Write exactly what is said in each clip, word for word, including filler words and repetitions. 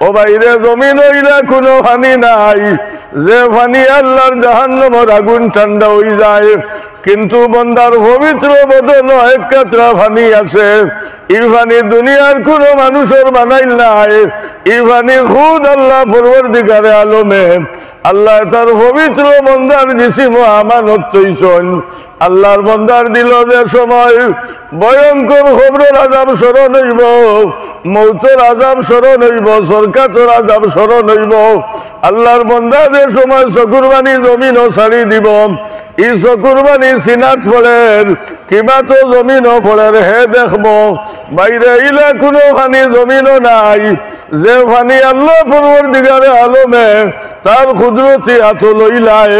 ও ভাইরে, জমিনো ইলা কুনু পানি নাই, যে পানি আল্লার জাহান্নামর আগুন ঠান্ডা অইযায়, কিন্তু বন্দার পবিত্র বদনো এক কাতরা পানি আছে। ই পানি দুনিয়ার কুনু মানুষর বানাইল নায়, ই পানি খুদ আল্লা পরওয়ারদিগারে আলমে আল্লায় তার পবিত্র বন্দার জিসিমো আমানত থইছইন। আল্লার বন্দার দিলো যে সময় ভয়ঙ্কর কবরর আযাব স্মরণ অইবো, মউতর আযাব স্মরণ অইবো, সরকাতর আযাব স্মরণ অইবো, আল্লার বন্দা যে সময় চকুর পানি জমিনো ছাড়ি দিবো, ই চকুর পানি সিনাত পড়ের, কিবা তো জমিনো পড়ের, হে দেখবো। ভাইরে, ইলা কুনু পানি জমিনো নাই, যে পানি আল্লা পরওয়ারদিগারে আলমে তার কুদরতি আতো লইলায়,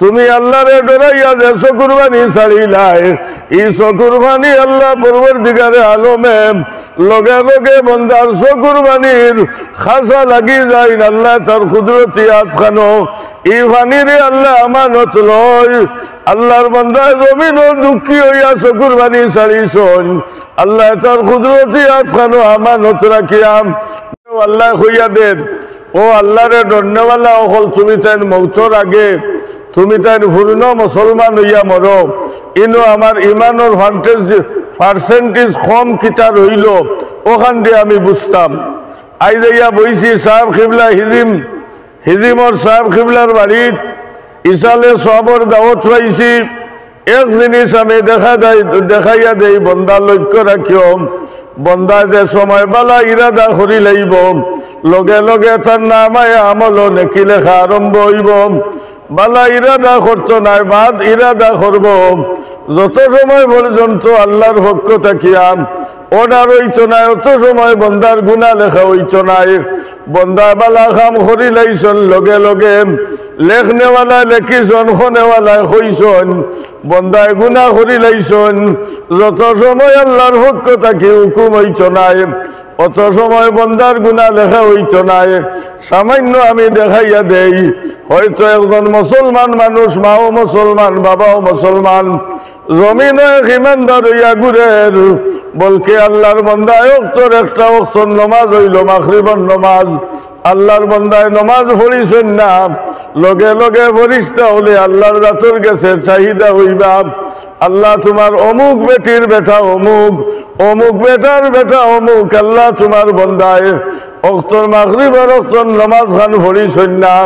তুমি আল্লারে ডরাইয়া যে চকুর পানি ছাড়িলায়, ই চকুর পানি আল্লা পরওয়ারদিগারে আলমে লগে লগে বন্দার চকুর পানির খাসা লাগি যাইন। আল্লায় তার কুদরতি আতখানো ই পানিরে আল্লায় আমানত লয়। আল্লার বন্দায় জমিনো দুঃখী অইয়া চকুর পানি ছাড়িছইন, আল্লায় তার কুদরতি আতখানো আমানত রাখিয়া আল্লায় কইয়া দের, ও আল্লারে ডরনেওয়ালা অকল, তুমি তাইন মউতর আগে তুমি তাইন পূর্ণ মুসলমান অইয়া মরো। ইনো আমার ইমানর পার্সেন্টেজ, পার্সেন্টেজ কম কিতা রইলো, অখানদি আমি বুঝতাম। আইজ আইয়া বইছি সাব কিবলা হিজিম, হিজিমর সাব কিবলার বাড়িত, ইসালে সওয়াবর দাওয়াত পাইছি। এক জিনিস আমি দেখা দেই, দেখাইয়া দেই, বন্দা লক্ষ্য রাখিও। বন্দা যে সময় বালা ইরাদা করি লাইবো, লগে লগে তার নামায়ে আমলো নেকি লেখা আরম্ভ অইবো। বালা ইরাদা করতো নায়, বাদ ইরাদা করবো। যত সময় পর্যন্ত আল্লার পক্ষ থাকিয়া অর্ডার অইতো নায়, অত সময় বন্দার গুনা লেখা অইতো নায়। বন্দায় বালা কাম করি লাইছইন, লগে লগে লেখনেওয়ালায় লেখিছইন, কনেওয়ালায় কইছইন, বন্দায় গুনা করি লাইছইন। যত সময় আল্লার পক্ষ থাকি হুকুম অইতো নায়, অত সময় বন্দার গুনা লেখা অইতো নায়। সামান্য আমি দেখাইয়া দেই, হয়তো একজন মুসলমান মানুষ, মাও মুসলমান, বাবাও মুসলমান, জমিনো এক ইমানদার অইয়া ঘুরের, বলকে আল্লার বন্দা, অক্তর একটা অক্তর নমাজ অইলো মাগরিবর নমাজ। আল্লার বন্দায় নমাজ পড়িছইন না, লগে লগে ফিরিস্তা অকলে আল্লার জাতর গেছে চাহিদা অইবা, আল্লা, তুমার অমুক বেটির বেটা অমুক, অমুক বেটার বেটা অমুক, আল্লা, তুমার বন্দায় অক্তর মাগরিবর অক্তর নমাজ খান পড়িছইন না,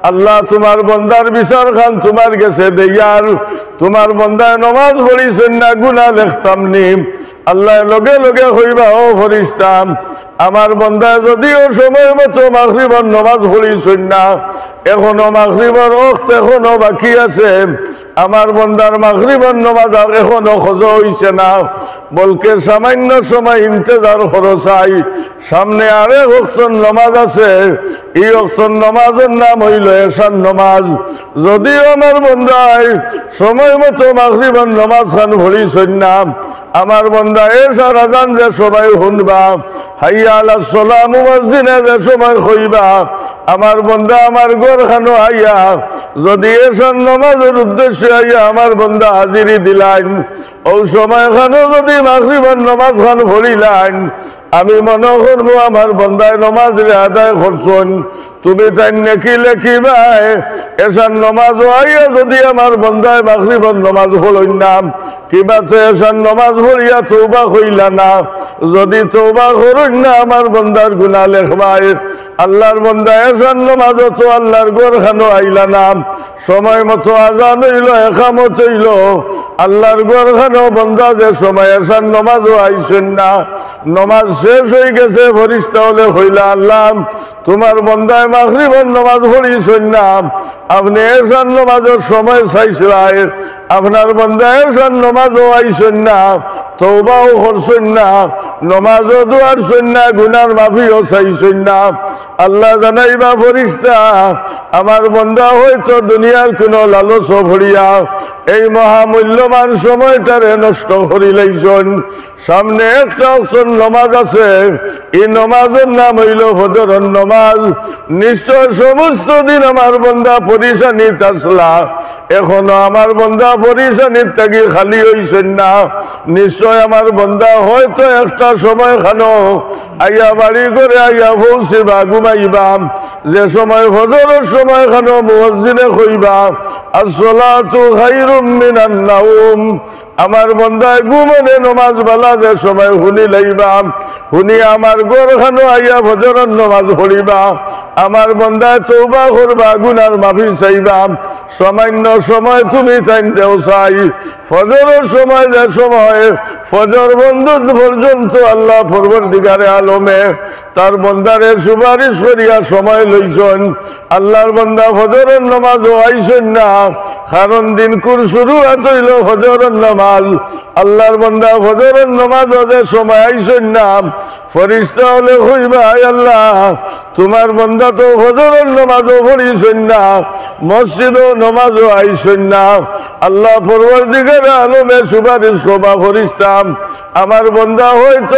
আল্লা, তুমার বন্দার বিচার খান তুমার গেছে দেইয়ার, তুমার বন্দায় নমাজ পড়িছইন না, গুনা লেখতাম নি? আল্লায় লগে লগে কইবা, ও ফিরিস্তা, আমার বন্দায় যদিও সময় মতো মাগরিবর নমাজ পড়িছইন না, এখনো মাগরিবর অক্ত এখনো বাকি আছে, আমার বন্দার মাগরিবর নমাজ আর এখনো কজা অইছে না, বলকে সামান্য সময় ইন্তেজার করো চাই, সামনে আরেক অক্তর নমাজ আছে, ই অক্তর নমাজর নাম অইলো এশার নমাজ। যদিও আমার বন্দায় সময় মতো মাগরিবর নমাজ খান পড়িছইন না, আমার বন্দায় এশার আজান যে সময় হুনবা, হাইয়া আলাস সালাহ মুয়াজ্জিনে যে সময় কইবা, আমার বন্দা আমার ঘর খানো আইয়া, যদি এশার নমাজর উদ্দেশ্যে আইয়া আমার বন্দা হাজিরি দিলাইন, অউ সময় খানো যদি মাগরিবর নমাজ খান পড়িলাইন, আমি মনো করমু আমার বন্দায় নমাজরে আদায় করছইন। তুমি তাইন নেকি লেখিবায়, এশার নমাজো আইয়া যদি আমার বন্দায় মাগরিবর নমাজ পড়ইন না, কিবা তো এশার নমাজ পড়িয়া তওবা কইলা না, যদি তওবা করইন না, আমার বন্দার গুনা লেখবায়। আল্লার বন্দা এশার নমাজো তো আল্লার ঘর খানো আইলা না, সময় মতো আজান অইলো, একামত অইলো, আল্লার ঘর খানো বন্দা যে সময় এশার নমাজো আইছইন না, নমাজ শেষ অইগেছে, ফিরিস্তা অকলে কইলা, আল্লা, তুমার বন্দায় মাগরিবর নমাজ পড়িছইন না, আপনে এশার নমাজর সময় চাইছলায়, আপনার বন্দায় এশার নমাজো আইছইন না, তওবাও করছইন না, নমাজও দুয়ারছইন না, গুনার মাফিও চাইছইন না। আল্লা জানাইবা, ফিরিস্তা, আমার বন্দা হয়তো দুনিয়ার কুনু লালচো পড়িয়া এই মহামূল্যবান সময়টারে নষ্ট করিলাইছইন। সামনে একটা অক্তর নমাজ আছে, ই নমাজর নাম অইলো ফজরর নমাজ। নিশ্চয় সমস্ত দিন আমার বন্দা পেরেশানিত আছলা, এখনো আমার বন্দা পরিশানির থাকি খালি অইছইন না। নিশ্চয় আমার বন্দা হয়তো একটা সময় খানো আইয়া বাড়ি ঘরে আইয়া পৌঁছিবা, ঘুমাইবা। যে সময় ফজরর সময় খানো মুয়াজ্জিনে কইবা, "আসসালাতু খায়রুম মিনান নাউম।" আমার বন্দায় ঘুমনে নমাজ বালা যে সময় হুনি লাইবা, হুনি আমার ঘর খানো আইয়া ফজরর নমাজ পড়িবা। আমার বন্দায় তওবা করবা, গুনার মাফি চাইবা। সামান্য সময় তুমি তাইন দেও চাই। ফজরর সময় যে সময়, ফজর বন্দন পর্যন্ত আল্লাহ পরওয়ারদিগারে আলমে তার বন্দারে সুপারিশ করিয়া সময় লইছইন। আল্লাহর বন্দা ফজরর নমাজও আইছইন না, কারণ দিনকুর শুরুয়াত অইলো ফজরর নমাজ। আল্লাহর বন্দা ফজরর নমাজও যে সময় আইছইন না, ফিরিস্তা অকলে কইবা, "আয় আল্লাহ, তুমার বন্দা তো ফজরর নমাজও পড়ছইন না, মসজিদও নমাজও আইছইন না।" আল্লাহ পরওয়ারদিগারে আলমে সুপারিশ করবা, "ফিরিস্তা, আমার বন্দা হয়তো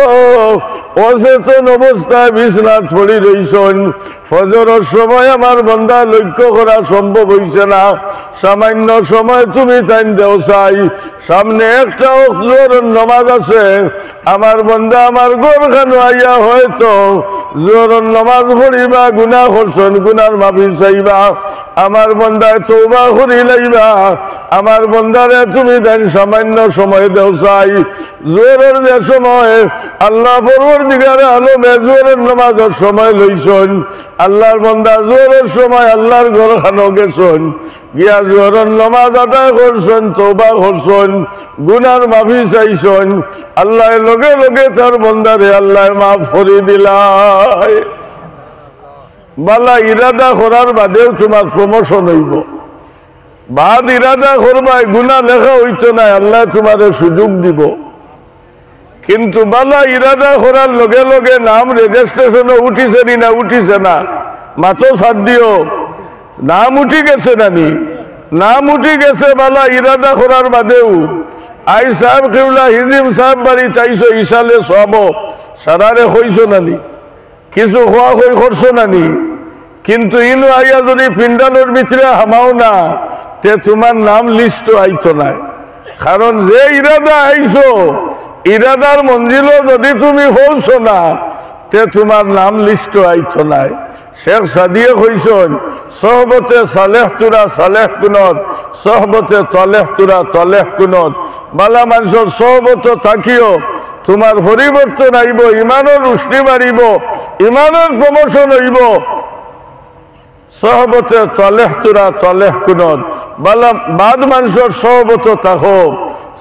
অচেতন অবস্থায় বিছনাত পড়ি রইছইন, ফজরর সময় আমার বন্দা লক্ষ্য করা সম্ভব অইছে না, সামান্য সময় তুমি তাইন দেও চাই, সামনে একটা ওয়াক্ত জোহরর নমাজ আছে, আমার বন্দা আমার ঘর খানো আইয়া হয়তো জোহরর নমাজ পড়িবা, গুনা করছইন, গুনার মাফি চাইবা, আমার বন্দায় তওবা করি লাইবা, আমার বন্দারে তুমি তাইন সামান্য সময় দেও চাই।" জোহরর যে সময় আল্লাহ পরওয়ারদিগারে আলমে জোহরর নমাজর সময় লইছইন, আল্লাহর বন্দা জোহরর সময় আল্লাহর ঘর খানো গেছইন, গিয়া জোহরর নমাজ আদায় করছইন, তওবা করছইন, গুনার মাফি চাইছইন, আল্লায় লগে লগে তার বন্দারে আল্লায় মাফ করি দিলায়। বালা ইরাদা করার বাদেউ তুমার promotion অইবো। বাদ ইরাদা করবায়, গুনা লেখা অইতো নায়, আল্লায় তুমারে সুযোগ দিবো। কিন্তু বালা ইরাদা করার লগে লগে নাম registration-ও উঠিছে নি না উঠিছে না, মাতো ছাড় দিও, নাম উঠি গেছে না নি? নাম উঠি গেছে বালা ইরাদা করার বাদেউ। আইজ সাব কিবলা হিজিম সাব বাড়িত আইছো ইসালে সওয়াবো, সারারে কইছো না নি? কিছু কওয়া কই করছো না নি? কিন্তু ইনো আইয়া যদি পিন্ডালর ভিতরে হামাও না, তে তুমার নাম list-ও আইতো নায়। কারণ যে ইরাদা আইছো, ইরাদার মঞ্জিলো যদি তুমি পৌঁছো না, তে তুমার নাম list-ও আইতো নায়। শেখ সাদিয়ে কইছইন, "সোহবতে সালেহ তুরা সালেহ কুনত, সোহবতে তলেহ তুরা তলেহ কুনত।" বালা মানষর সোহবতো থাকিও, তুমার পরিবর্তন আইবো, ইমানর রুশনি বাড়িবো, ইমানর promotion অইবো। সোহবতে তলেহ তুরা তলেহ কুনত, বালা বাদ মানষর সোহবতো থাকো,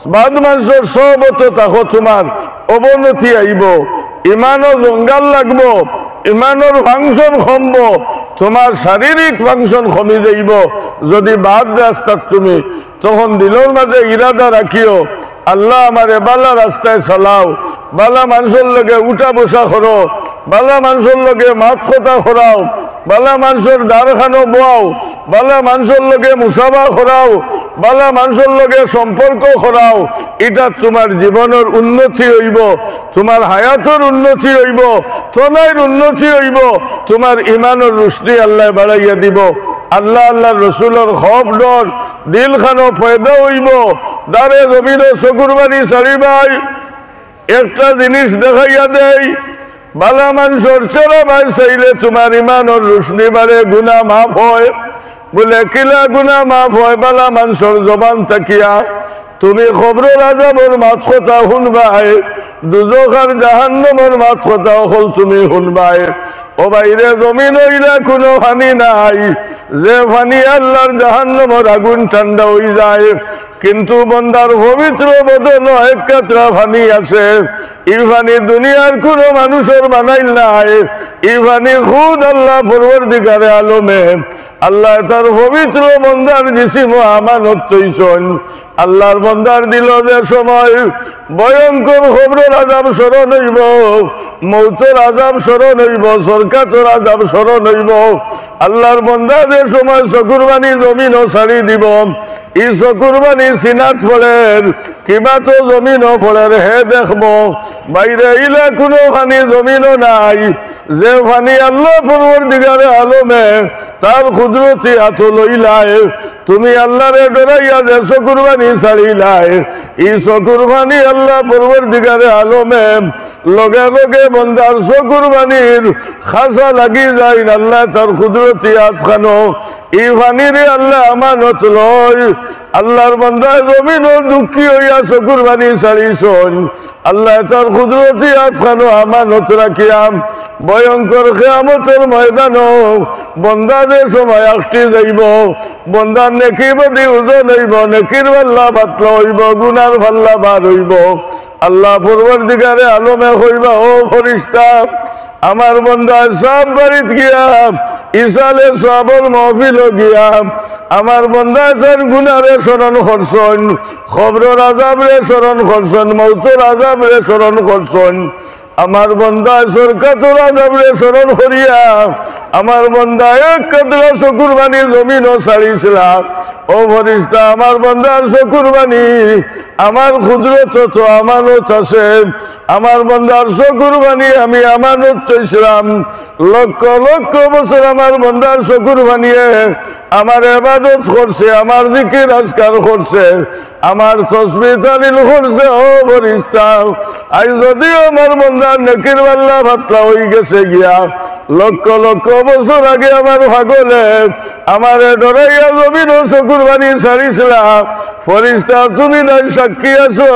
বাদ মানষর সোহবতো থাকো, তুমার অবনতি আইবো, ইমানো জঙ্গাল লাগবো, ইমানর function কমবো, তুমার শারীরিক function কমি যাইবো। যদি বাদ রাস্তাত তুমি তখন দিলর মাঝে ইরাদা রাখিও, "আল্লাহ, আমারে বালা রাস্তায় চালাও, বালা মানষর লগে উঠা বসা করো, বালা মানষর লগে মাত কথা করাও, বালা মানষর দারখানো বওয়াও, বালা মানষর লগে মুসাফা করাও, বালা মানষর লগে সম্পর্ক করাও।" ইটা তুমার জীবনর উন্নতি অইবো, তুমার হায়াতর উন্নতি অইবো, তনাইর উন্নতি অইবো, তুমার ইমানর রুশনি আল্লায় বাড়াইয়া দিবো। আল্লাহ, আল্লাহর রসুলর খওফ ডর দিলখানো পয়দা অইবো। দারে জমিনো চকুর পানি ছাড়িবায়। একটা জিনিস দেখাইয়া দেই, বালা মানষর চেহারা বায় চাইলে তুমার ইমানর রুশনি বাড়ে, গুনা মাফ অয়। বুলে, "কিলা গুনা মাফ অয়?" বালা মানষর জবান থাকিয়া তুমি কবরর আজাবর মাত কথা হুনবায়, দুজখ আর জাহান্নামর মাত কথা অকল তুমি হুনবায়। ও ভাইরে, জমিনো ইলা কুনু পানি নাই যে পানি আল্লাহর জাহান্নামর আগুন ঠান্ডা অইযায়, কিন্তু বন্দার পবিত্র বদনো এক কাতরা পানি আছে। ই পানি দুনিয়ার কুনু মানুষর বানাইল নায়, ই পানি খুদ আল্লাহ পরওয়ারদিগারে আলমে আল্লায় তার পবিত্র বন্দার জিসিমো আমানত থইছইন। আল্লাহর বন্দার দিলো যে সময় ভয়ঙ্কর কবরর আজাব স্মরণ অইবো, মউতর আজাব স্মরণ অইবো, সরকাতর আজাব স্মরণ অইবো, আল্লাহর বন্দা যে সময় চকুর পানি জমিনো ছাড়ি দিবো, ই চকুর পানি সিনাত পড়ের, কিবা তো জমিনো পড়ের, হে দেখবো, ভাইরে, ইলা কুনু পানি জমিনো নাই, যে পানি আল্লাহ পরওয়ারদিগারে আলমে তার কুদরতি আতো লইলায়, তুমি আল্লারে ডরাইয়া যে চকুর পানি ছাড়িলায়, ই চকুর পানি আল্লাহ পরওয়ারদিগারে আলমে লগে লগে বন্দার চকুর পানির খাসা লাগি যাইন, আল্লাহ তার কুদরতি আতখানো ই পানিরে আল্লাহ আমানত লয়। আল্লাহর বন্দায় জমিনো দুঃখী অইয়া চকুর পানি ছাড়িছইন, আল্লাহ তার কুদরতি আতখানো আমানত রাখিয়া ভয়ঙ্কর কিয়ামতর ময়দানো বন্দা যে সময় আখটি যাইবো, বন্দার নেকি বদি ওজন অইবো, নেকির পাল্লা পাতলা অইবো, গুনার পাল্লা ভার অইবো। আল্লাহ পরওয়ারদিগারে আলমে কইবা, "ও ফিরিস্তা, আমার বন্দায় সওয়াব বাড়িত গিয়া, ইসালে সওয়াবর মাহফিলো গিয়া, আমার বন্দায় তান গুনারে স্মরণ করছইন, কবরর আজাবরে স্মরণ করছইন, মউতর আজাবরে স্মরণ করছইন।" আমার বন্দায় সরকাতর আজাবরে স্মরণ করিয়া, আমার বন্দায় এক কাতরা চকুর পানি জমিনো ছাড়িছিলা। ও ফিরিস্তা, আমার বন্দার চকুর পানি আমার কুদরতো তো আমানত আছে। আমার বন্দার চকুর পানি আমি আমানত থইছিলাম। লক্ষ লক্ষ বছর আমার বন্দার চকুর পানিয়ে আমার ইবাদত করছে, আমার জিকির আজকার করছে, আমার তসবিহ তাহলিল করছে। ও ফিরিস্তা, আইজ যদিও আমার বন্দার নেকির পাল্লা পাতলা অইগেছে গিয়া, লক্ষ লক্ষ বছর আগে আমার পাগলে আমারে ডরাইয়া জমিনো চকুর পানি ছাড়িছিলা। ফিরিস্তা, তুমি নাই সাক্ষী আছো,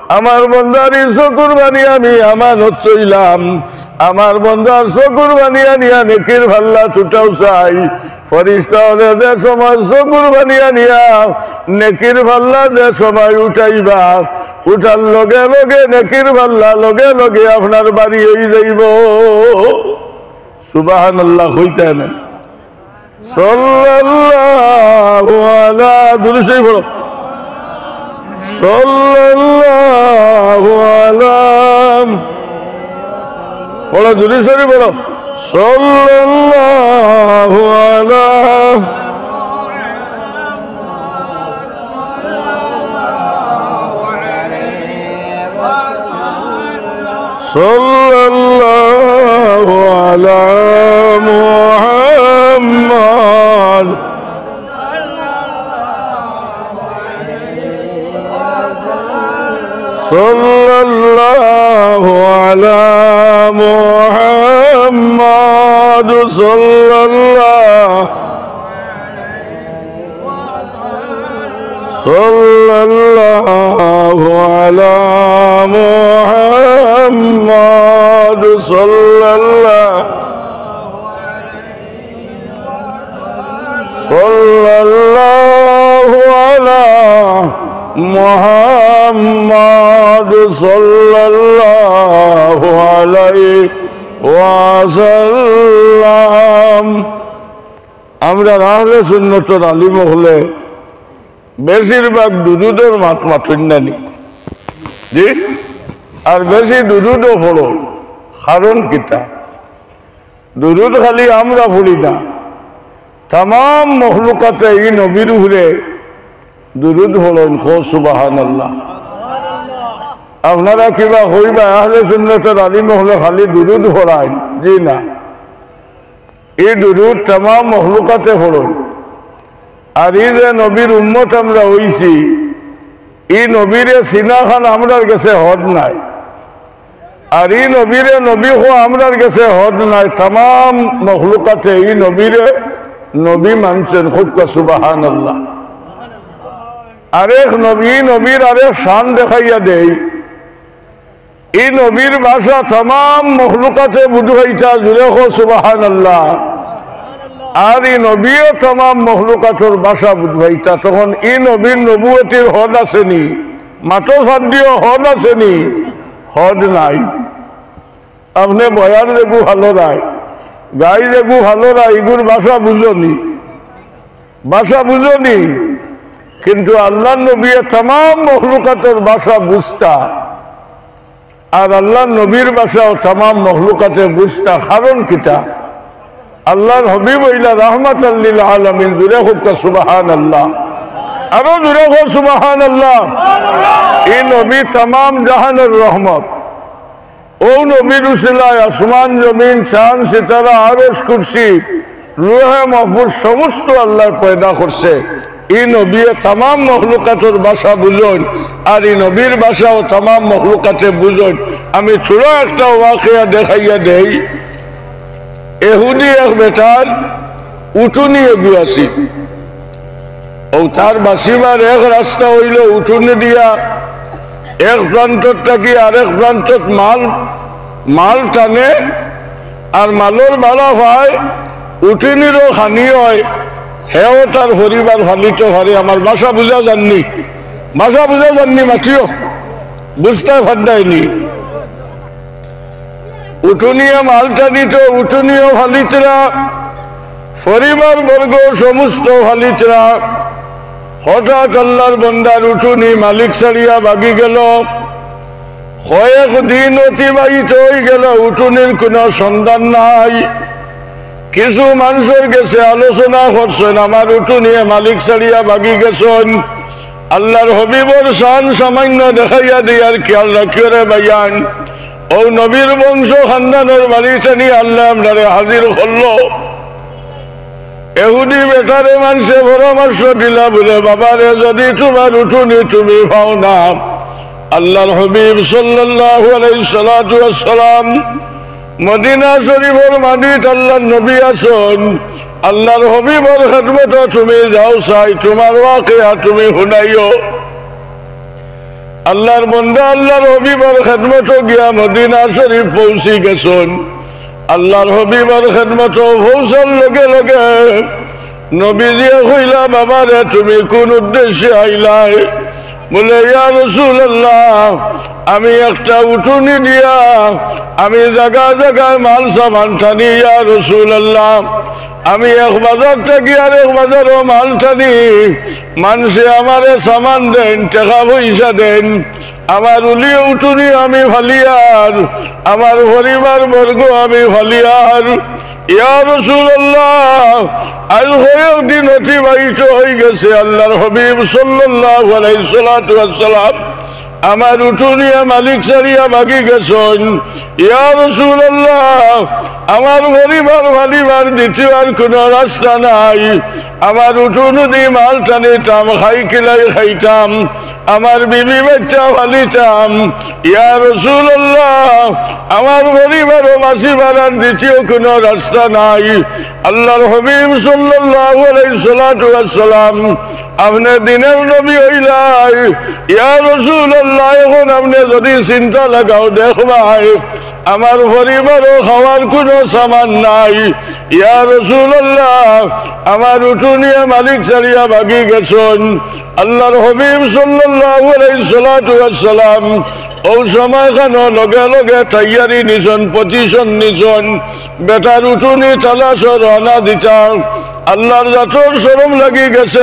আমার বন্দার ই চকুর পানি আমি আমানত থইলাম। আমার বন্দার চকুর পানি আনিয়া নেকির পাল্লাত উঠাও চাই। ফিরিস্তা অকলে যে সময় চকুর পানি আনিয়া নেকির পাল্লা যে সময় উঠাইবা, উঠার লগে লগে নেকির পাল্লা লগে লগে আপনার বাড়ি অই যাইবো। সুবহানাল্লাহ কইতা না? সাল্লাল্লাহু আলা, দুরূদ শরীফ পড়ো। সাল্লাল্লাহু আলা, পড়ো, দুরূদ শরীফ পড়ো। সাল্লাল্লাহু আলা, সাল্লাল্লাহু আলা মুহাম্মদ। সাল্লাল্লাহু আলা মুহাম্মদ। সাল্লাল্লাহু সাল্লাল্লাহু আলা মুহাম্মদ। সাল্লাল্লাহু, সাল্লাল্লাহু আলা মুহাম্মদ। সাল্লাল্লাহু আলাইহি ওয়াসাল্লাম। আমরার আহলে সুন্নতর আলিম অকলে বেশিরভাগ দুরুদর মাত মাতইন না নি? জি? আর বেশি দুরুদও পড়ইন। কারণ কিতা? দুরুদ খালি আমরা পড়ি না, তামাম মখলুকাতে ই নবীর উপরে দুরুদ পড়ইন। কও সুবহানাল্লাহ। আপনারা কিবা কইবা, আহলে সুন্নতর আলিম অকলে খালি দুরুদ পড়ইন? জি না। ই দুরুদ তামাম মখলুকাতে পড়ইন। আর ই যে নবীর উম্মত আমরা অইছি, ই নবীরে চিনাখান আমরার গেছে হদ নাই। আর ই নবীরে নবী কওয়া আমরার গেছে হদ নাই। তামাম মখলুকাতে ই নবীরে নবী মানছইন। কউক্কা সুবহানাল্লাহ। আরেক নবী, ই নবীর আরেক শান দেখাইয়া দেই। ই নবীর ভাষা তামাম মখলুকাতে বুঝাইতা, জুরে কও সুবহানাল্লাহ। আর ই নবীও তামাম মখলুকাতর ভাষা বুঝাইতা, তখন ই নবীর নবুয়তির হদ আছে নি? মাতো সাদ্দিও হদ আছে নি? হদ নাই। আপনে বয়ার যেগু হালরায়, গাই যেগু হালরায়, ইগুর ভাষা বুঝো নি? ভাষা বুঝো নি? কিন্তু আল্লাহর নবীয়ে তামাম মখলুকাতর ভাষা বুঝতা। আর আল্লাহর নবীর ভাষাও তামাম মখলুকাতে বুঝতা। কারণ কিতা? আল্লাহর হাবিব অইলা রাহমাতাল লিল আলামিন। জুরে কউক্কা সুবহানাল্লাহ। আরো জুরে কও সুবহানাল্লাহ। ই নবী তামাম জাহানর রহমত। অউ নবীর উসিলায় আসমান জমিন, চান সিতারা, আরশ কুরসি, লৌহে মাহফুজ সমস্ত আল্লায় পয়দা করছে। ই নবিয়ে তামাম মখলুকাতর ভাষা বুঝইন, আর ই নবীর ভাষাও তামাম মখলুকাতে বুঝইন। আমি থুড়া একটা ওয়াকিয়া দেখাইয়া দেই। এহুদি এক বেটার উটুনি এগু আছিল। অউ তার বাচিবার এক রাস্তা অইলো উটুনি দিয়া এক প্রান্তর থাকি আরেক প্রান্তত মাল, মাল টানে, আর মালর ভাড়া পায়, উটুনিরও খানি অয়, হেও তার পরিবার ফালিতো পারে। আমার ভাষা বুঝা যারনি? ভাষা বুঝা যারনি? মাতিও, বুঝতায় পাররায়নি। উটুনিয়ে মাল টানিতো, উটুনিও ফালিতরা, পরিবার বর্গ সমস্ত ফালিতরা। হঠাৎ আল্লার বন্দার উটুনি মালিক ছাড়িয়া ভাগি গেল। কয়েক দিন অতিবাহিত অইগেল, উটুনির কুনু সন্ধান নাই। কিছু মানষর গেছে আলোচনা করছইন, আমার উটুনিয়ে মালিক ছাড়িয়া ভাগি গেছইন। আল্লার হবিবর শান সামাইন্য দেখাইয়া দেই, আর খিয়াল রাখিও রে ভাইয়াইন। অউ নবীর বংশ খান্দানর বাড়ি টানি আল্লায় আমরারে হাজির করলো। এহুদি বেটারে মানষে পরামর্শ দিলা বুলে, "বাবারে, যুদি তুমার উটুনি তুমি পাও না, আল্লার হবিব সাল্লাল্লাহু আলাইহিস সালাতু ওয়াস সালাম মদিনা শরিফর মাটিত আল্লার নবী আছইন, আল্লার হবিবর খেদমতো তুমি যাও চাই, তুমার ওয়াকিয়া তুমি হুনাইও।" আল্লার বন্দা আল্লার হবিবর খেদমতো গিয়া মদিনা শরিফ পৌঁছি গেছইন। আল্লার হবিবর খেদমতো পৌঁছার লগে লগে নবীজিয়ে কইলা, "বাবারে, তুমি কুন উদ্দেশ্যে আইলায়?" বুলে, "ইয়া রাসুলাল্লাহ, আমি একটা উটুনি দিয়া আমি জাগা জাগায় মাল সামান টানি, ইয়া রাসুলাল্লাহ।" আমি এক বাজার থাকি আরেক বাজারো মাল টানি, মানষে আমারে সামান দেইন, টেকা পয়সা দেইন, আমার উলিয়ে উটুনি আমি ফালিয়ার, আমার পরিবার বর্গ আমি ফালিয়ার। ইয়া রাসুলাল্লাহ, আইজ কয়েক দিন অতিবাহিত অইগেছে, আল্লার হবিব সাল্লাল্লাহু আলাইহিস সালাতু ওয়াস সালাম আমার উটুনিয়ে মালিক ছাড়িয়া ভাগি গেছইন। ইয়া রাসুলাল্লাহ, আমার পরিবার ফালিবার দ্বিতীয় আর কুনু রাস্তা নাই। আমার উটুনিদি মাল টানিতাম, খাই কিলাই খাইতাম, আমার বিবি বাইচ্চা ফালিতাম। ইয়া রাসুলাল্লাহ, আমার পরিবারও বাচিবার আর দ্বিতীয় কুনু রাস্তা নাই। আল্লার হবিব সাল্লাল্লাহু আলাইহিস সালাতু ওয়াস সালাম, আপনে দিনের নবী অইলায়, ইয়া রাসুলাল্লাহ, অখন আপনে যুদি চিন্তা লাগাও দেখবায়, আমার পরিবারও খাওয়ার কুনু সামান নাই। ইয়া রাসুলাল্লাহ, আমার উটুনিয়ে মালিক ছাড়িয়া ভাগি গেছইন। আল্লার হবিব সাল্লাল্লাহু আলাইহিস সালাতু ওয়াস সালাম অউ সময়খানো লগে লগে তৈয়ারি নিছইন, position নিছইন। বেটার উটুনি তালাশো রওয়ানা দিতা। আল্লার জাতর শরম লাগি গেছে।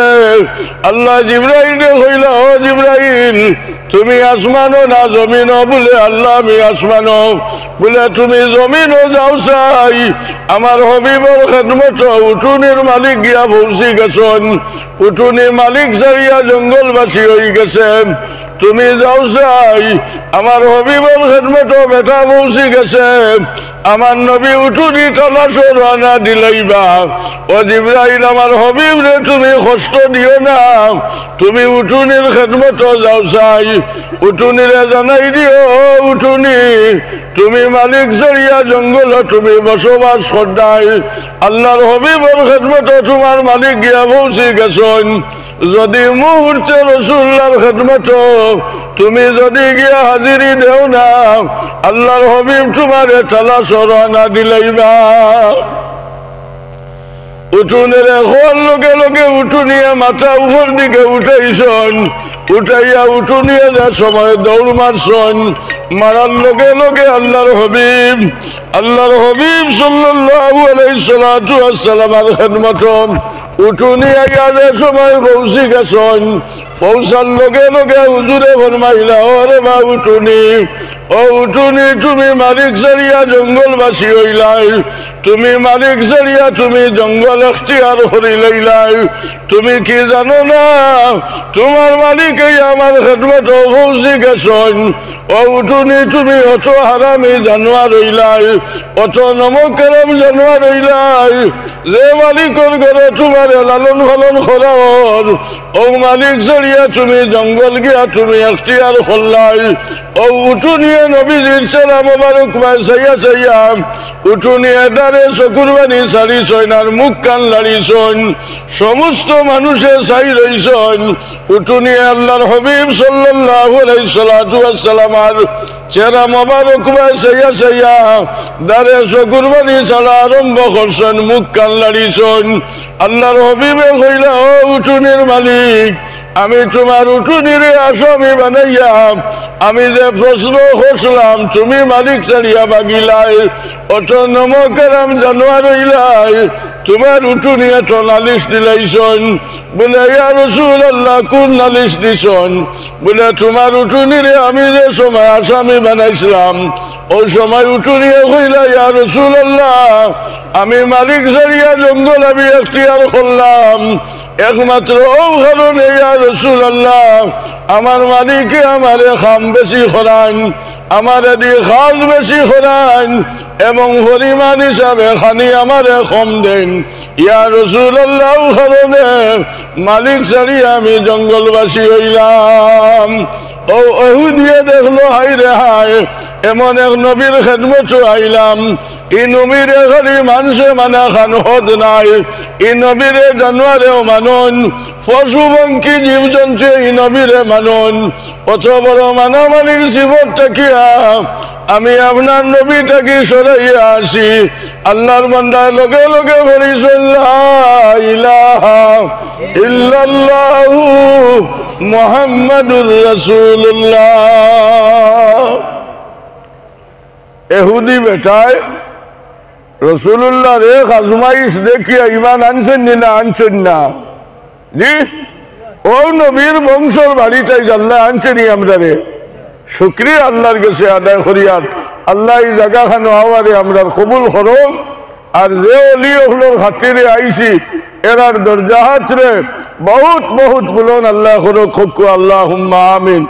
আল্লায় জিব্রাইলরে কইলা, "ও জিব্রাইল, তুমি আসমানো না জমিনো?" বুলে, "আল্লাহ, আমি আসমানো।" বুলে, "তুমি জমিনো যাও চাই, আমার হবিবর খেদমতো উটুনির মালিক গিয়া পৌঁছি গেছইন, উটুনি মালিক ছাড়িয়া জঙ্গলবাসী অইগেছে। তুমি যাও চাই, আমার হবিবর খেদমতো বেটা পৌঁছি গেছে, আমার নবী উটুনি তালাশো রওয়ানা দিলাইবা।" ও জিব্রাইল, আমার হবিবরে তুমি কষ্ট দিও না, তুমি উটুনির খেদমতো যাও চাই, উটুনিরে জানাই দিও, "ও উটুনি, তুমি মালিক ছাড়িয়া জঙ্গলো তুমি বসবাস কররায়।" আল্লার হবিবর খেদমতো তুমার মালিক গিয়া পৌঁছি গেছইন। যুদি মুহূর্তে রাসুলুল্লাহর খেদমতো তুমি যুদি গিয়া হাজিরি দেও না, আল্লার হবিব তুমারে তালাশো রওয়ানা দিলাইবা। উটুনিরে কওয়ার লগে লগে উটুনিয়ে মাথা উপর দিকে উঠাইছইন, উঠাইয়া উটুনিয়ে যে সময় দৌড় মারছইন, মারার লগে লগে আল্লার হবিব, আল্লার হবিব সাল্লাল্লাহু আলাইহিস সালাতু ওয়াস সালামর খেদমতো উটুনি আইয়া যে সময় পৌঁছি গেছইন, পৌঁছার লগে লগে হুজুরে ফরমাইলা, "ও রে বা উটুনি, ও উটুনি, তুমি মালিক ছাড়িয়া জঙ্গলবাসী অইলায়, তুমি মালিক ছাড়িয়া তুমি জঙ্গল এখতিয়ার করি লইলায়। তুমি কি জানো না, তুমার মালিকে আমার খেদমতো পৌঁছি গেছইন? ও উটুনি, তুমি অত হারামি জানোয়ার অইলায়, অত নমক হারাম জানোয়ার অইলায়, যে মালিকর ঘরো তুমারে লালন পালন করা অর, অউ মালিক ছাড়িয়া তুমি জঙ্গল গিয়া তুমি এখতিয়ার করলায়।" অউ উটুনিয়ে নবীজির চেহারা মোবারক বায় চাইয়া চাইয়া উটুনিয়ে ডারে চকুর পানি ছাড়িছইন আর মুখ কান লাড়িছইন। সমস্ত মানুষে চাই রইছইন। উটুনিয়ে আল্লার হাবিব সাল্লাল্লাহু আলাইহিস সালাতু ওয়াস সালামর চেহারা মোবারক বায় চাইয়া চাইয়া ডারে চকুর পানি ছাড়া আরম্ভ করছইন, মুখ কান লাড়িছইন। আল্লার হাবিবে কইলা, "ও উটুনির মালিক, আমি তুমার উটুনিরে আসামি বানাইয়া আমি যে প্রশ্ন করছলাম, তুমি মালিক ছাড়িয়া ভাগিলায়, অত নমক হারাম জানোয়ার অইলায়, তুমার উটুনিয়ে তো নালিশ দিলাইছইন।" বুলে, "ইয়া রাসুলাল্লাহ, কুন নালিশ দিছইন?" বুলে, "তুমার উটুনিরে আমি যে সময় আসামি বানাইছলাম, অউ সময় উটুনিয়ে কইলা, 'ইয়া রাসুলাল্লাহ, আমি মালিক ছাড়িয়া জঙ্গল আমি এখতিয়ার করলাম, একমাত্র অউ কারণে, ইয়া রাসুলাল্লাহ, আমার মালিকে আমারে কাম বেশি করাইন, আমারে দি কাজ বেশি করাইন, এবং পরিমাণ হিসাবে খানি আমারে কম দেইন। ইয়া রাসুলাল্লাহ, অউ কারণে মালিক ছাড়িয়া আমি জঙ্গলবাসী অইলাম।'" অউ ইহুদিয়ে দেখলো, হায় রে হায়, এমন এক নবীর খেদমতো আইলাম, ই নবীরে খালি মানষে মানা খান হদ নাই, ই নবীরে জানোয়ারেও মানইন, পশু পঙ্খী জীবজন্তুয়ে ই নবীরে মানইন। অত বড় মানামানির সিফত থাকিয়া আমি আপনার নবী থাকি সরাইয়া আছি। আল্লার বান্দায় লগে লগে পড়িছইন, "লা ইলাহা ইল্লাল্লাহু মুহাম্মাদুর রাসুলুল্লাহ।" এহুদি বেটায় রসুলুল্লাহর এক আজমাইশ দেখিয়া ইমান আনছইন নি না আনছইন না? জি, অউ নবীর বংশর বাড়িত আইজ আল্লায় আনছইন নি আমরারে। শুকরিয়া আল্লার গেছে আদায় করিয়ার, আল্লায় ই জাগাখানো আওয়ারে আমরার কবুল করউক। আর যে অলি অকলর খাতিরে আইছি, এরার দরজাহাতরে বউত বউত বুলন্দ আল্লায় করউক, কউক্কা আল্লাহুম্মা আমিন।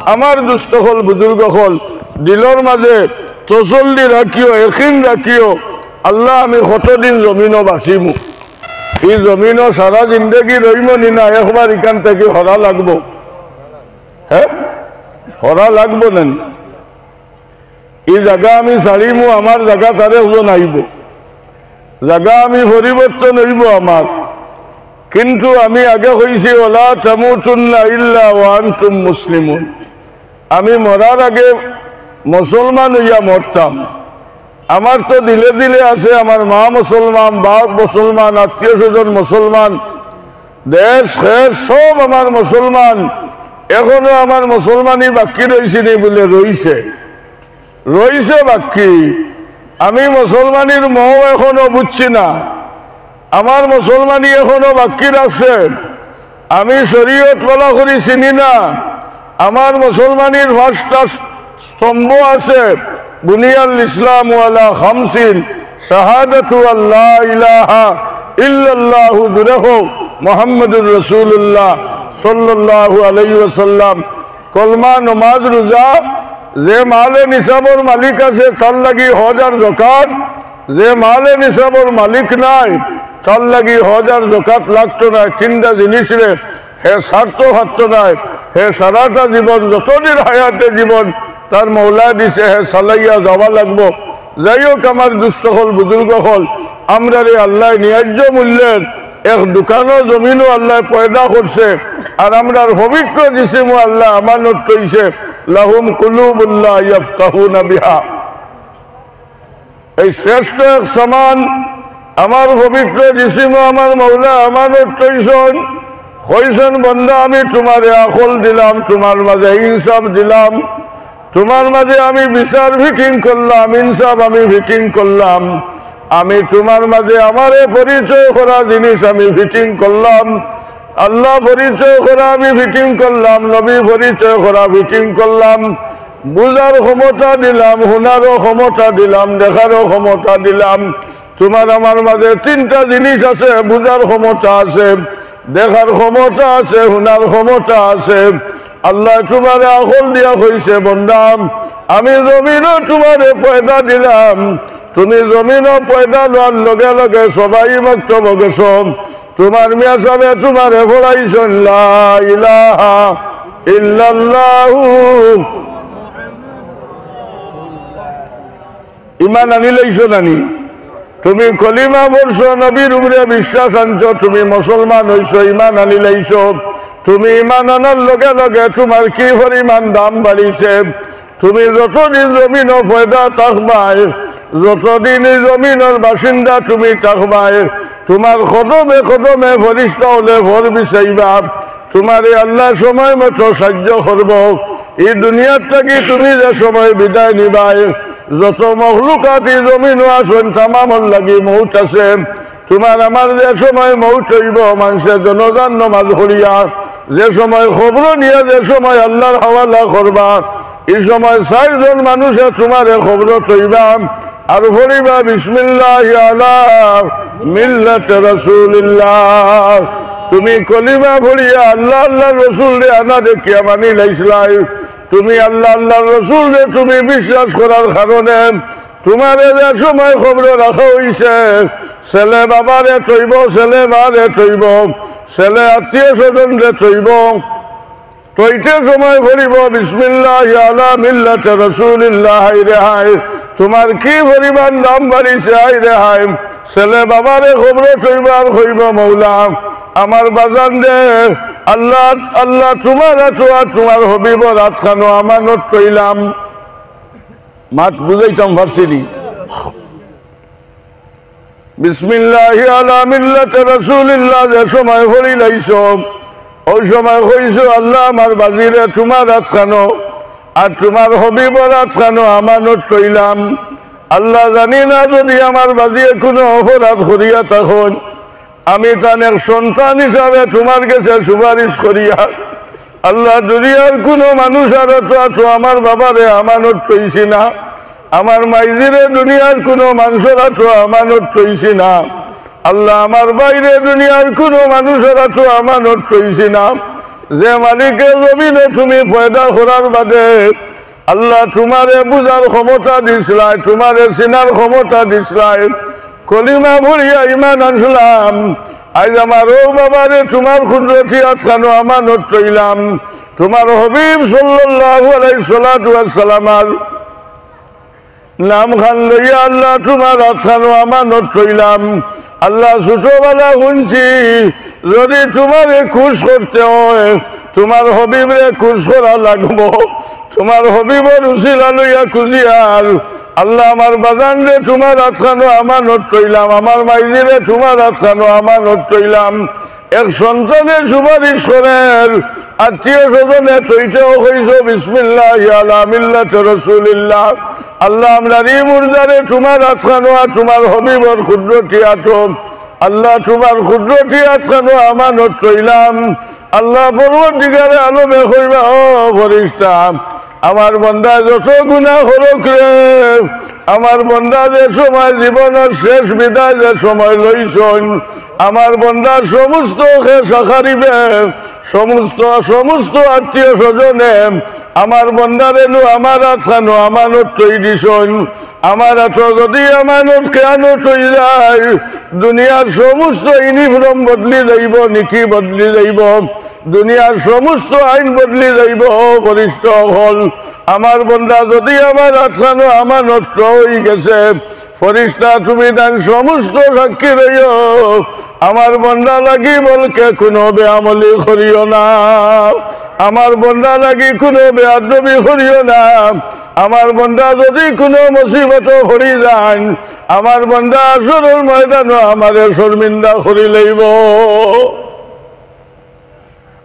আমার দুস্ত অকল, বুজুর্গ অকল, দিলর মাজে তসল্লি রাখিও, একিন রাখিও, আল্লা আমি কতদিন জমিনো বাচিমু? ই জমিনো সারা জিন্দেগি রইমু নি না, একবার ইখান থাকি হরা লাগবো। হে, হরা লাগবো না নি? ই জাগা আমি ছাড়িমু, আমার জাগাত আরেকজন আইবো, জাগা আমি পরিবর্তন অইবো আমার। কিন্তু আমি আগে কইছি, "ওয়ালা তামুতুন্না ইল্লা ওয়া আনতুম মুসলিমুন।" আমি মরার আগে মুসলমান অইয়া মরতাম। আমার তো দিলে দিলে আছে, আমার মা মুসলমান, বাপ মুসলমান, আত্মীয় স্বজন মুসলমান, দেশ খেশ সব আমার মুসলমান। এখনো আমার মুসলমানি বাকি রইছে নি? বুলে, রইছে, রইছে বাকি। আমি মুসলমানির মোহ এখনো বুঝছি না। আমার মুসলমানি এখনো বাকি রাখছে। আমি শরীয়ত ভালা করি চিনি না। আমার মুসলমানির পাঁচটা স্তম্ভ আছে, বুনিয়াল ইসলামু আলা খামসিন, শাহাদাতু আল্লা ইলাহা ইল্লাল্লাহু, জুরে কও, মুহাম্মাদুর রাসূলুল্লাহ সাল্লাল্লাহু আলাইহি ওয়াসাল্লাম, কলমা, নমাজ, রোজা। যে মালে নিসাবর মালিক আছে, তার লাগি হজ আর যাকাত। যে মালে নিসাবর মালিক নাই, তার লাগি হজ আর যাকাত লাগতো নায়। তিনটা জিনিসরে হে ছাড়তো পারতো নায়। হে সারাটা জীবন, যতদিন হায়াতে জীবন তার মৌলায় দিছে, হে চালাইয়া যাওয়া লাগবো। যাই হোক, আমার দুস্ত অকল, বুজুর্গ অকল, আমরারে আল্লায় ন্যায্য মূল্যের এক দোকানো জমিনো আল্লায় পয়দা করছে। আর আমরার পবিত্র জিসিমো আল্লায় আমানত থইছে, "লাহুম কুলুবুন লা ইয়াফকাহুনা বিহা।" এই শ্রেষ্ঠ এক সামান, আমার পবিত্র জিসিমো আমার মৌলায় আমানত থইছইন। কইছইন, "বন্দা, আমি তুমারে আকল দিলাম, তুমার মাজে ইনসাফ দিলাম, তুমার মাজে আমি বিচার fitting করলাম, ইনসাফ আমি fitting করলাম, আমি তুমার মাজে আমারে পরিচয় করা জিনিস আমি fitting করলাম।" আল্লাহ পরিচয় করা আমি ফিটিং করলাম, নবী পরিচয় করা ফিটিং করলাম, বুঝার ক্ষমতা দিলাম, হুনারও ক্ষমতা দিলাম, দেখারও ক্ষমতা দিলাম। তুমার আমার মাঝে তিনটা জিনিস আছে, বুঝার ক্ষমতা আছে, দেখার ক্ষমতা আছে, হুনার ক্ষমতা আছে। আল্লাহ তুমারে আকল দিয়া কইছে, "বন্দা, আমি জমিনো তুমারে পয়দা দিলাম, তুমি জমিনো পয়দা লওয়ার লগে লগে সবাই মক্তব গেছো, তুমার মিয়া সাবে তুমারে পড়াইছইন লা ইলাহা ইল্লাল্লাহু।" ইমান আনিলাইছো নানি? তুমি কলিমা পড়ছো, নবীর উপরে বিশ্বাস আনছো, তুমি মুসলমান অইছো, ইমান আনিলাইছো। তুমি ইমান আনার লগে লগে তুমার কি পরিমাণ দাম বাড়িছে। তুমি যতদিন জমিনো পয়দা থাকবায়, যতদিন এই জমিনর বাসিন্দা তুমি থাকবায়, তুমার কদমে কদমে ফিরিস্তা অকলে ভর বিছাইবা। তুমারে আল্লাহ সময় মতো সাহায্য করবো। এই দুনিয়ার থাকি তুমি যে সময় বিদায় নিবায়, যত মখলুকাত এই জমিনো আছইন, তামামর লাগি মউত আছে। তুমার আমার যে সময় মউত অইবো, মানষে জনাজার নমাজ পড়িয়া যে সময় কবরো নিয়া যে সময় আল্লাহর হাওয়ালা করবা, এই সময় চাইরজন মানষে তুমারে কবরো থইবা আর পড়িবা, "বিসমিল্লাহি আলা মিল্লাতি রাসূলিল্লাহ।" তুমি কলিমা পড়িয়া আল্লাহ, আল্লাহর রসুলরে আনা দেখিয়া মানিলাইছলায়। তুমি আল্লাহ, আল্লাহর রসুলরে তুমি বিশ্বাস করার কারণে তুমারে যে সময় কবরো রাখা অইছে, ছেলে বাবারে থইবো, ছেলে মারে থইবো, ছেলে আত্মীয় স্বজনরে থইবো, থইতে সময় পড়িবো, "বিসমিল্লাহি আলা মিল্লাতি রাসূলিল্লাহ।" হায় রে হায়, তুমার কি পরিমাণ দাম বাড়িছে, হায় রে হায়। ছেলে বাবারে কবরো থইবো আর কইবো, "মৌলা, আমার বাজানরে আল্লাহ, আল্লাহ তুমার আতো আর তুমার হাবিবর আতখানো আমানত থইলাম।" মাত বুঝাইতাম পারছি নি? "বিসমিল্লাহি আলা মিল্লাতি রাসূলিল্লাহ" যে সময় পড়িলাইছো, অউ সময় কইছো, "আল্লাহ, আমার বাজিরে তুমার আতখানো আর তুমার হাবিবর আতখানো আমানত থইলাম।" আল্লাহ, জানি না যুদি আমার বাজিয়ে কুনু অপরাধ করিয়া থাকইন, আমি তান এক সন্তান হিসাবে তুমার গেছে সুপারিশ করিয়া, আল্লাহ, দুনিয়ার কুনু মানুষর আতো আমার বাবারে আমানত থইছি না, আমার মাইজিরে দুনিয়ার কুনু মানষর আতো আমানত থইছি না। আল্লাহ, আমার ভাইরে দুনিয়ার কুনু মানষর আতো আমানত থইছি না। যে মালিকে জমিনো তুমি পয়দা করার বাদে আল্লাহ তুমারে বুঝার ক্ষমতা দিছলায়, তুমারে চিনার ক্ষমতা দিছলায়, কলিমা পড়িয়া ইমান আনছলাম। আইজ আমার অউ বাবারে তুমার কুদরতি আতখানো আমানত থইলাম, তুমার হাবিব সাল্লাল্লাহু আলাইহিস সালাতু ওয়াস সালামর নাম খান লইয়া আল্লাহ তুমার আতখানো আমানত থইলাম। আল্লাহ, ছোটবেলা হুনছি, যুদি তুমারে খুশ করতে অয়, তুমার হাবিবরে খুশ করা লাগবো, তুমার হাবিবর উসিলা লইয়া খুজিয়ার। আল্লাহ, আমার বাজানরে তুমার আতখানো আমানত থইলাম, আমার মাইজিরে তুমার আতখানো আমানত থইলাম। এক সন্তানে সুপারিশ করের, আত্মীয় স্বজনে থইতেও কইছো, "বিসমিল্লাহি আলা মিল্লাতি রাসূলিল্লাহ।" আল্লাহ, আমরার ই মুর্দারে তুমার আতখানো আর তুমার হাবিবর কুদরতি আতো, আল্লাহ, তুমার কুদরতি আতখানো আমানত থইলাম। আল্লাহ, পরওয়ারদিগারে আলমে কইবা, "ও ফিরিস্তা, আমার বন্দায় যত গুনা করউক রে, আমার বন্দা যে সময় জীবনর শেষ বিদায় যে সময় লইছইন, আমার বন্দার সমস্ত খেশ আকারিবে, সমস্ত, সমস্ত আত্মীয় স্বজনে আমার বন্দারে নু আমার আতখানো আমানত থই দিছইন। আমার আতো যুদি আমানত খেয়ানত অই যায়, দুনিয়ার সমস্ত ইউনিফর্ম বদলি যাইবো, নীতি বদলি যাইবো, দুনিয়ার সমস্ত আইন বদলি যাইবো।" ও ফিরিস্তা অকল, আমার বন্দা যুদি আমার আতখানো আমানত থই গেছে, ফিরিস্তা, তুমি তান সমস্ত সাক্ষী রইও। আমার বন্দা লাগি বলকে কুনু বেআমলি করিও না, আমার বন্দা লাগি কুনু বেয়াদবি করিও না। আমার বন্দা যুদি কুনু মুসিবতো পড়ি যাইন, আমার বন্দা হাশরর ময়দানো আমারে শর্মিন্দা করি লাইবো।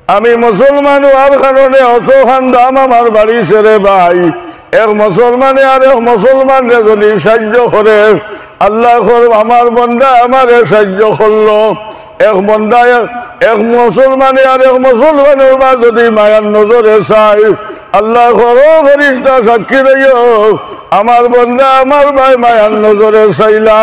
আমি মুসলমান অওয়ার কারণে অতখান দাম আমার বাড়িছে রে ভাই। এক মুসলমানে আরেক মুসলমানরে যুদি সাইয্য করে, আল্লাহ কর, আমার বন্দা আমারে সাইয্য করলো, এক বন্দায় এক মুসলমানে আর এক মুসলমানর বায় যদি মায়ার নজরে চায়, আল্লায় কও, ফিরিস্তা সাক্ষী রইও, আমার বন্দা আমার বায় মায়ার নজরে চাইলা।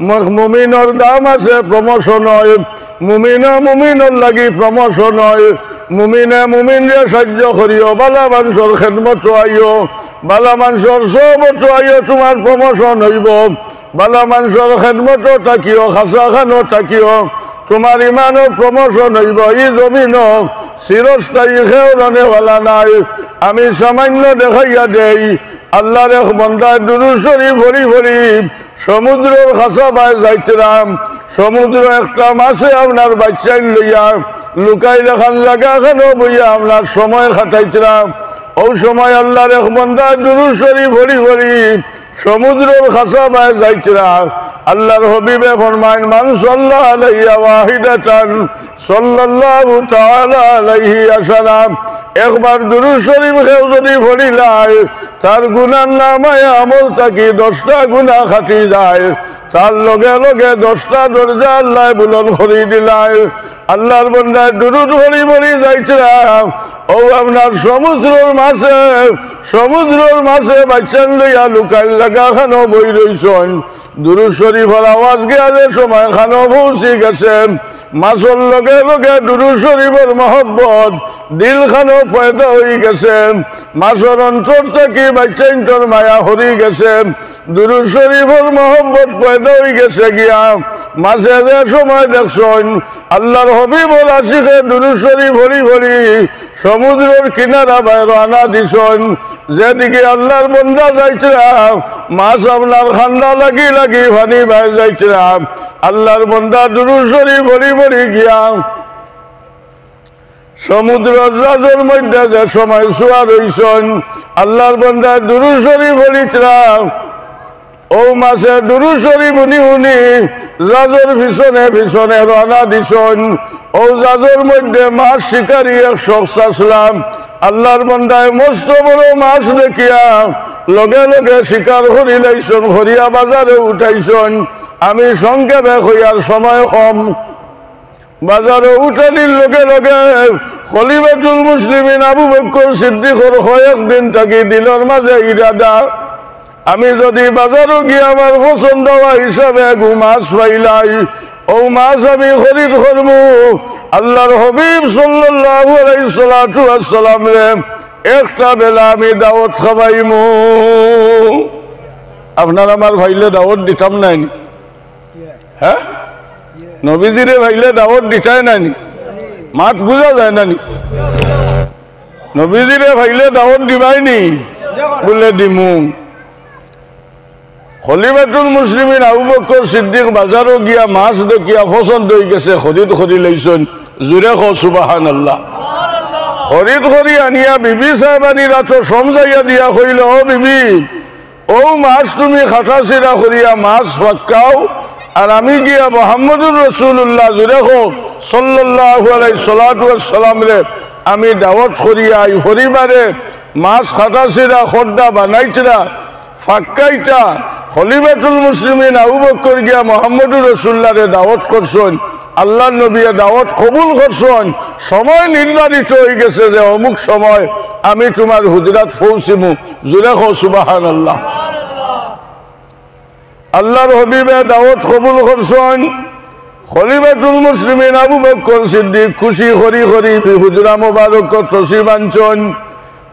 মু-, মুমিনর দাম আছে, promotion অয়। মুমিনে মুমিনর লাগি promotion অয়। মুমিনে মুমিনরে সাইয্য করিও, বালা মানষর খেদমতো আইও, বালা মানষর সহবতো আইও, তুমার promotion অইবো। বালা মানষর খেদমতো থাকিও, খাছাখানো থাকিও, তুমার ইমানর promotion অইবো। ই জমিনো চিরস্থায়ী কেউ রওনেওয়ালা নাই। আমি সামান্য দেখাইয়া দেই, আল্লার এক বন্দায় দুরুদ শরিফ পড়ি পড়ি সমুদ্রর খাছা বায় যাইতরা, সমুদ্রো একটা মাছে আপনার বাইচ্চাইন লইয়া লুকাইল একখান জাগাখানো বইয়া আপনার সময় কাটাইতরা। অউ সময় আল্লার এক বন্দায় দুরুদ শরিফ পড়ি পড়ি সমুদ্রর খাছা বায় যাইতরা। আল্লার হাবিবে ফরমাইন, "মান সাল্লা আলাইয়া ওয়াহিদাতান সাল্লাল্লাহু তাআলা আলাইহি আশারা।" একবার দুরুদ শরিফ কেউ যদি পড়িলায়, তার গুনার নামায় আমল থাকি দশটা গুনা কাটি যায়, তার লগে লগে দশটা দরজা আল্লায় বুলন্দ করি দিলায়। আল্লার বন্দায় দুরুদ পড়ি পড়ি যাইতরা, অউ আপনার সমুদ্রর মাছে, সমুদ্রর মাছে বাইচ্চাইন লইয়া লুকাইল জাগাখানো বই রইছইন। দুরুদ শরিফর আওয়াজ গিয়া যে সময় খানো পৌঁছি গেছে, মাছর লগে লগে দুরুদ শরিফর মহব্বত দিলখানো পয়দা অইগেছে। মাছর অন্তর থাকি বাইচ্চাইন্তর মায়া হরি গেছে। দুরুদ শরিফর মহব্বত পয়দা অইগেছে গিয়া। মাছে যে সময় দেখছইন, আল্লার হাবিবর আশিকে দুরুদ শরিফ পড়ি পড়ি সমুদ্রর কিনারা বায় রওয়ানা দিছইন। যেদিকে আল্লার বন্দা যাইতরা, মাছ আপনার কান্দা লাগি লাগি পানি বায় যাইতরা। আল্লার বন্দা দুরুদ শরিফ পড়ি পড়ি গিয়া সমুদ্রর জাজর মধ্যে যে সময় সুয়ার অইছইন, আল্লার বন্দায় দুরুদ শরিফ পড়িতরা। অউ মাছে দুরুদ শরিফ হুনি হুনি জাজর পিছনে পিছনে রওয়ানা দিছইন। অউ জাজর মধ্যে মাছ শিকারি এক শখস আছলা। আল্লার বন্দায় মস্ত বড় মাছ দেখিয়া লগে লগে শিকার করিলাইছইন, করিয়া বাজারো উঠাইছইন। আমি সংক্ষেপে কইয়ার সময় কম। বাজারো উঠানির লগে লগে খলিফাতুল মুসলিমিন আবু বকর সিদ্দিকর কয়েক দিন থাকি দিলর মাঝে ইরাদা, আমি যদি বাজারো গিয়া আমার পছন্দ অওয়া হিসাবে এগু মাছ পাইলাই, অউ মাছ আমি খরিদ করমু। আল্লার হাবিব সাল্লাল্লাহু আলাইহিস সালাতু ওয়াস সালামরে একটা বেলা আমি দাওয়াত খাবাইমু। আপনারা আমার পাইলে দাওয়াত দিতাম নায়নি? হ্যাঁ? নবীজিরে পাইলে দাওয়াত দিতায় নায়নি? মাত বুঝা যায় নানি? নবীজিরে পাইলে দাওয়াত দিবায়নি? বুলে দিমু। খলিফাতুল মুসলিমিন আবু বকর সিদ্দিক বাজারো গিয়া মাছ দেখিয়া পছন্দ অইগেছে, খরিদ করিলাইছইন। জুরে কও সুবহানাল্লাহ। খরিদ করি আনিয়া বিবি সাহেবানির আতো সমজাইয়া দিয়া কইল, "ও বিবি, অউ মাছ তুমি কাটাছিড়া করিয়া মাছ ফাক্কাও, আর আমি গিয়া মুহাম্মদুর রাসূলুল্লাহ, জুরে কও, সাল্লাল্লাহু আলাইহি সালাতু ওয়াস সালামরে আমি দাওয়াত করিয়া আই, পরিবারে মাছ কাটাছিড়া, খোদ্দা বানাইতরা, ফাক্কাইতা।" খলিফাতুল মুসলিমিন আবু বকর গিয়া মুহাম্মদুর রাসূলুল্লাহরে দাওয়াত করছইন। আল্লার নবীয়ে দাওয়াত কবুল করছইন, সময় নির্ধারিত অইগেছে যে অমুক সময় আমি তুমার হুজরাত পৌঁছিমু। জুরে কও সুবহানাল্লাহ। আল্লার হাবিবে দাওয়াত কবুল করছইন। খলিফাতুল মুসলিমিন আবু বকর সিদ্দিক খুশি করি করি হুজরা মোবারকো তশরিফ আনছইন।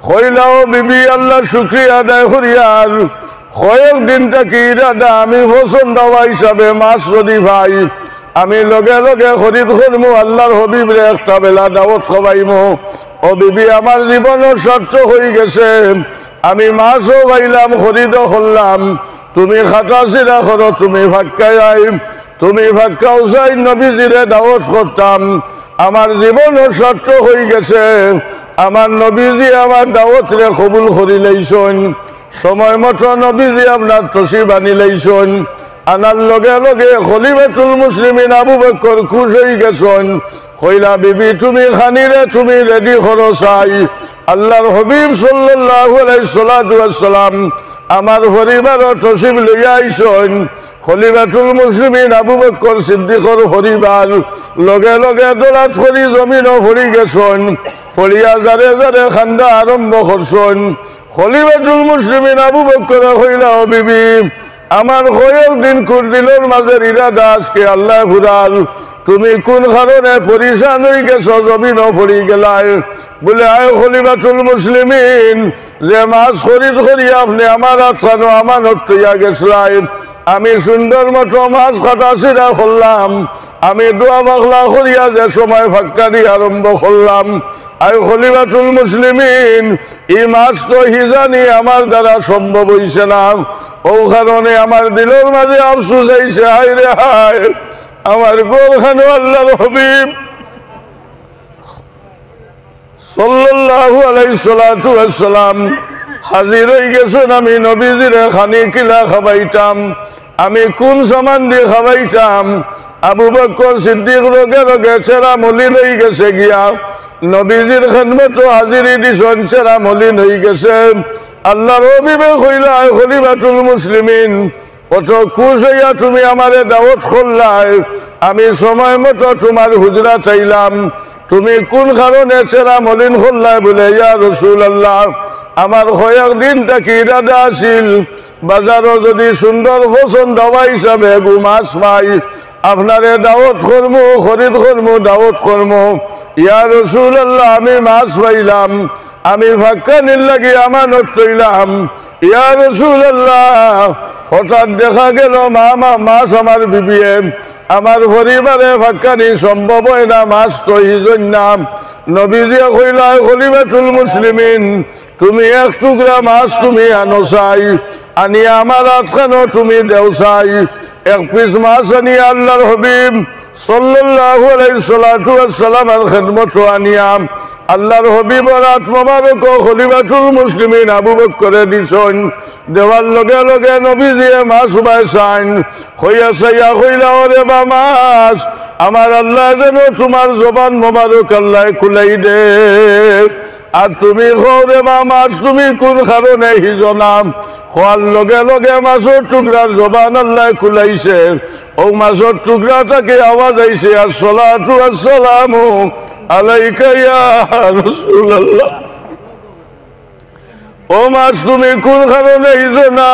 কইলা, "ও বিবি, আল্লার শুকরিয়া আদায় করিয়ার, কয়েক দিন থাকি ইরাদা আমি পছন্দ অওয়া হিসাবে মাছ যদি পাই, আমি লগে লগে খরিদ করমু, আল্লার হাবিবরে একটা বেলা দাওয়াত খাবাইমু।" ও বিবি, আমার জীবনর সার্থক অইগেছে, আমি মাছও পাইলাম, খরিদও করলাম, তুমি কাটাছিড়া করো, তুমি ফাক্কাও চাই, তুমি ফাক্কাও চাই, নবীজিরে দাওয়াত করতাম, আমার জীবনও সার্থক অইগেছে। আমার নবীজি আমার দাওয়াতরে কবুল করিলাইছইন, সময় মতো নবীজি আপনার তশরিফ আনিলাইছইন। আনার লগে লগে খলিফাতুল মুসলিমিন আবু বকর খুশ অইগেছইন। কইলা, "বিবি, তুমি খানিরে তুমি রেডি করো চাই।" আল্লাহর হাবিব সাল্লাল্লাহু আলাইহি সাল্লাতু ওয়াসসালাম আমার পরিবারও তশরিফ লইয়া আইছইন। খলিফাতুল মুসলিমিন আবু বকর সিদ্দিকর পরিবার লগে লগে দৌড়াত করি জমিনো পড়ি গেছইন। পড়িয়া জারে জারে কান্দা আরম্ভ করছইন। খলিফাতুল মুসলিমিন আবু বকরে কইলা, "ও বিবি, আমার কয়েক দিনকুর দিলর মাঝে ইরাদা আজকে আল্লায় পুরার। তুমি কুন কারণে পরেশান অইগেছো, জমিনো পড়ি গেলায়?" বুলে, "আয় খলিফাতুল মুসলিমিন, যে মাছ খরিদ করি আপনে আমার আতখানো আমানত থইয়া গেছলায়, আমি সুন্দর মতো মাছ কাটা ছিড়া করলাম, আমি দোয়া পাকলা করিয়া যে সময় ফাক্কানি আরম্ভ করলাম, আয় খলিফাতুল মুসলিমিন, ই মাছ তো হিজানি আমার দ্বারা সম্ভব অইছে না, অউ কারণে আমার দিলর মাঝে আফসুস আইছে, হায় রে হায়, আমার ঘরখানো আল্লাহর হাবিব সাল্লাল্লাহু আলাইহি সাল্লাতু ওয়াসসালাম হাজির অইগেছইন, আমি নবীজিরে খানি কিলা খাবাইতাম, আমি কুন সামান দি খাবাইতাম?" আবু বকর সিদ্দিক রোগে রোগে চেরা মলিন অইগেছে গিয়া, নবীজির খেদমতো হাজিরি দিছইন, চেরা মলিন অইগেছে। আল্লাহর হাবিবে কইলা, "আয় খলিফাতুল মুসলিমিন, অত খুশ অইয়া তুমি আমারে দাওয়াত করলায়, আমি সময় মতো তুমার হুজরাত আইলাম, তুমি কুন কারণে চেরা মলিন করলায়?" বুলে, "ইয়া রাসুলাল্লাহ, আমার কয়েক দিন থাকি ইরাদা আছিল, বাজারো যদি সুন্দর পছন্দ হওয়া হিসাবে এগু মাছ পাই, আপনারে দাওয়াত করমু, খরিদ করমু, দাওয়াত করমু। ইয়া রাসুলাল্লাহ, আমি মাছ পাইলাম, আমি ফাক্কানির লাগি আমানত থইলাম। ইয়া রাসুলাল্লাহ, হঠাৎ দেখা গেল মা, মা, মাছ আমার বিবিয়ে, আমার পরিবারে ফাক্কানি সম্ভব অয় না, মাছ তো হিজইন না।" নবীজিয়ে কইলা, "আয় খলিফাতুল মুসলিমিন, তুমি এক টুকরা মাছ তুমি আনো চাই, আনিয়া আমার আতখানো তুমি দেও চাই।" এক পিস মাছ আনিয়া আল্লাহর হাবিব সাল্লাল্লাহু আলাইহি সাল্লাতু ওয়াসসালামর খেদমতো আনিয়া আল্লাহর হাবিবর আত মোবারক খলিফাতুল মুসলিমিন আবু বকরে দিছইন। দেওয়ার লগে লগে নবীজিয়ে মাছ উবায় চাইন, কইয়া চাইয়া কইলা, "ওরে বা মাছ, আমার আল্লায় যেন তুমার জবান মোবারক আল্লায় খুলাই দে।" আর তুমি কও রে বা মাছ, তুমি কুন কারণে হিজো না? কওয়ার লগে লগে মাছর টুকরার জবান আল্লায় খুলাইছে। অউ মাছর টুকরা থাকি আওয়াজ আইছে, "আসসালাতু আসসালামু আলাইকা ইয়া রাসুলাল্লাহ।" ও মাছ, তুমি কুন কারণে হিজো না?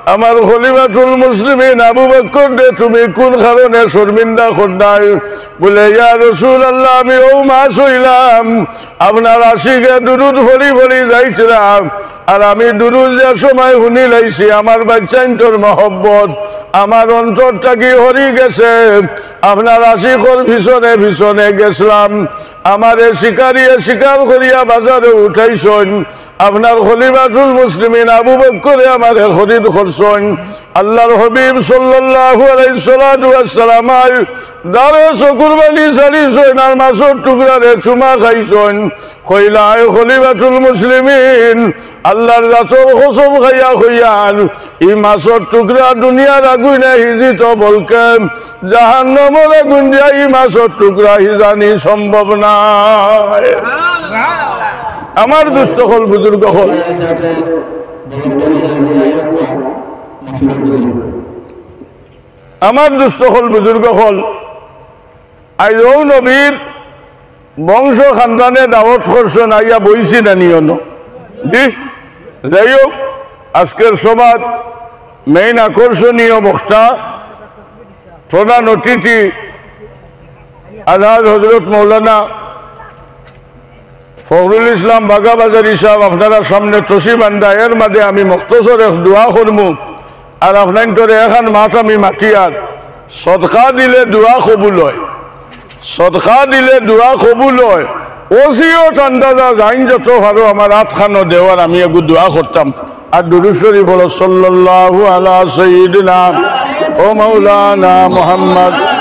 আমার খলিফাতুল মুসলিমিন আবু বকররে তুমি কুন কারণে শর্মিন্দা কররায়? বুলে, "ইয়া রাসুলাল্লাহ, আমি অউ মাছ অইলাম, আপনার আশিকে দুরুদ পড়ি পড়ি যাইতরা, আর আমি দুরুদ যে সময় হুনিলাইছি, আমার বাইচ্চাইন্তর মহব্বত আমার অন্তর থাকি হরি গেছে, আপনার আশিকর পিছনে পিছনে গেছলাম, আমারে শিকারিয়ে শিকার করিয়া বাজারো উঠাইছইন, আপনার খলিফাতুল মুসলিমিন আবু বকরে আমারে খরিদ করছইন।" আল্লাহর হাবিব সাল্লাল্লাহু আলাইহি সাল্লাতু ওয়াসসালাম আই দারে চকুর পানি ছাড়িছইন আর মাছর টুকরারে চুমা খাইছইন। কইলা, "আয় খলিফাতুল মুসলিমিন, আল্লাহর জাতর কসম খাইয়া কইয়ার, ই মাছর টুকরা দুনিয়ার আগুইনে হিজিতো বলকে জাহান্নামর আগুইন দিয়া ই মাছর টুকরা হিজানি সম্ভব নায়।" আমার দুস্ত অকল, বুজুর্গ অকল, আমার দুস্ত অকল, বুজুর্গ অকল, আইজ অউ নবীর বংশ খানদানে দাওয়াত করছইন, আইয়া বইছি না নি অনো? জি, যাই হোক, আজকের সভার মেইন আকর্ষণীয় বক্তা, প্রধান অতিথি আলহাজ হজরত মৌলানা ফখরুল ইসলাম বাগাবাজারি সাহেব আপনারার সামনে তশরিফ আনরা, এর মাঝে আমি মখতসর এক দোয়া করমু। আর আপনাইন্তরে এখান মাত আমি মাতিয়ার, সদকা দিলে দোয়া কবুল অয়, সদকা দিলে দোয়া কবুল অয়। ওসিয়ত আন্দাজা যাইন যত পারো আমার আতখানো দেও, আর আমি এগু দোয়া করতাম। আর দুরুদ শরিফ পড়ো, সাল্লাল্লাহু আলা সাইয়্যিদিনা ও মাওলানা মুহাম্মদ।